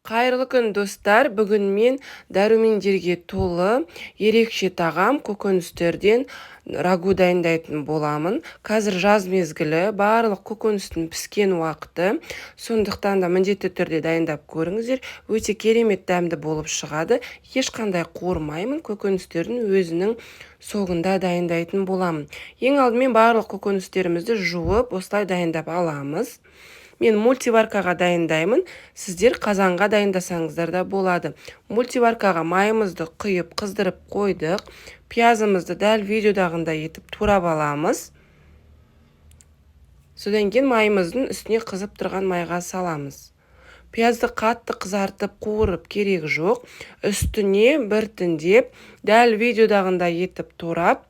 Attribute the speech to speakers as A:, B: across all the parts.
A: Қайырлы күн, достар! Бүгін мен дәрумендерге толы ерекше тағам көкөністерден рагу дайындайтын боламын. Қазір жаз мезгілі, барлық көкөністің піскен уақыты, сондықтан да міндетті түрде дайындап көріңіздер. Өте керемет дәмді болып шығады. Ешқандай қуырмаймын, көкөністердің өзінің согында дайындайтын боламын. Ең алдымен барлық көкөністерімізді жуып, осылай дайындап аламыз. Мен мультиваркаға дайындаймын, сіздер қазанға дайындасаңыздар да болады. Мультиваркаға майымызды құйып, қыздырып қойдық. Пиязымызды дәл видеодағындай етіп турап аламыз. Содан кейін майымыздың үстіне қызып тұрған майға саламыз. Пиязды қатты қызартып, қуырып керек жоқ. Үстіне біртіндеп дәл видеодағындай етіп турап,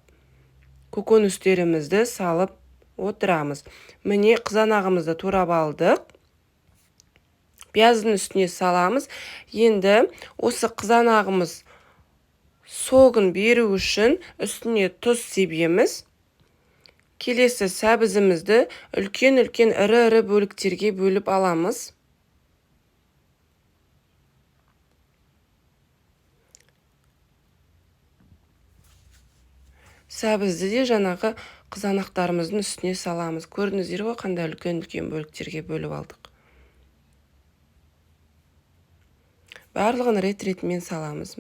A: көкөністерімізді салып отырамыз. Міне, қызанағымызды турап алдық. Пияздың үстіне саламыз. Енді осы қызанағымыз согын беру үшін үстіне тұз себеміз. Келесі сәбізімізді үлкен-үлкен ірі-ірі бөліктерге бөліп аламыз. Сәбізді де жаңағы қызанақтарымыздың үстіне саламыз. Көрдіңіздер ғой, қандай үлкен-үлкен бөліктерге бөліп алдық. Барлығын рет-ретімен саламыз.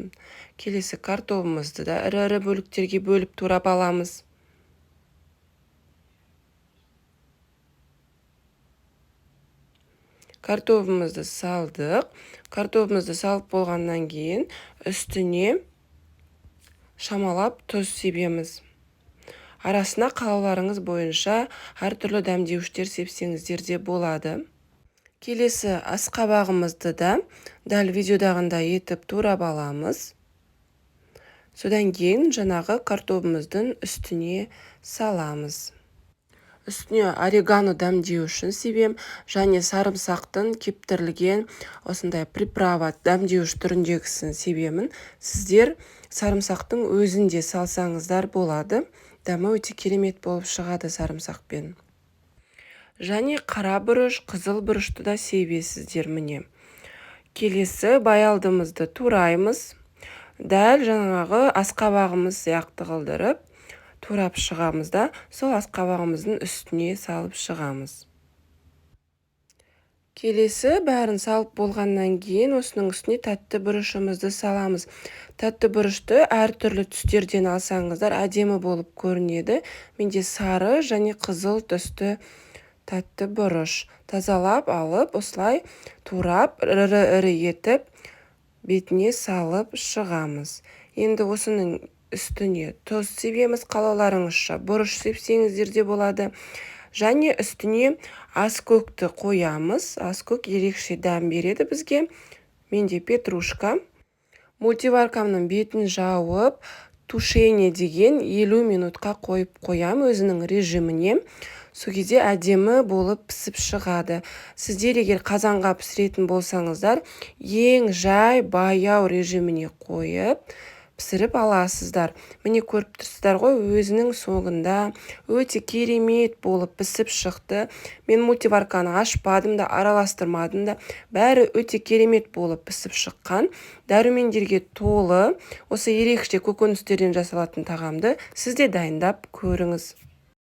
A: Келесі картобымызды да ірі-ірі бөліктерге бөліп турап аламыз. Картобымызды салдық. Картобымызды салып болғаннан кейін үстіне шамалап тұз себеміз. Арасына қалауларыңыз бойынша әртүрлі дәмдеуіштер сепсеңіздер де болады. Келесі асқабағымызды да дәл видеодағындай етіп турап аламыз. Содан кейін жаңағы картобымыздың үстіне саламыз. Үстіне орегано дәмдеуішін себем және сарымсақтың кептірілген осындай приправа дәмдеуіш түріндегісін себемін. Сіздер сарымсақтың өзін де салсаңыздар болады. Дәмі өте керемет болып шығады сарымсақпен. Және қара бұрыш, қызыл бұрышты да себесіздер міне. Келесі баялдымызды тураймыз. Дәл жаңағы асқабағымыз сияқты қылдырып, турап шығамыз да, сол асқабағымыздың үстіне салып шығамыз. Келесі бәрін салып болғаннан кейін осының үстіне тәтті бұрышымызды саламыз. Тәтті бұрышты әртүрлі түстерден алсаңыздар әдемі болып көрінеді. Менде сары және қызыл түсті тәтті бұрыш. Тазалап алып, осылай турап, ірі-ірі етіп бетіне салып шығамыз. Енді осының үстіне тұз себеміз, қалауларыңызша бұрыш сепсеңіздер де болады. Және үстіне аскөкті қоямыз. Аскөк ерекше дәм береді бізге. Менде петрушка. Мультиваркамның бетін жауып, тушение деген 50 минутқа қойып қоям өзінің режиміне. Сол кезде әдемі болып пісіп шығады. Сіздер егер қазанға пісіретін болсаңыздар, ең жай баяу режиміне қойып пісіріп аласыздар. Міне, көріп тұрсыздар ғой, өзінің соңында өте керемет болып пісіп шықты. Мен мультиварканы ашпадым да, араластырмадым да, бәрі өте керемет болып пісіп шыққан. Дәрумендерге толы осы ерекше көкөністерден жасалатын тағамды сіз де дайындап көріңіз.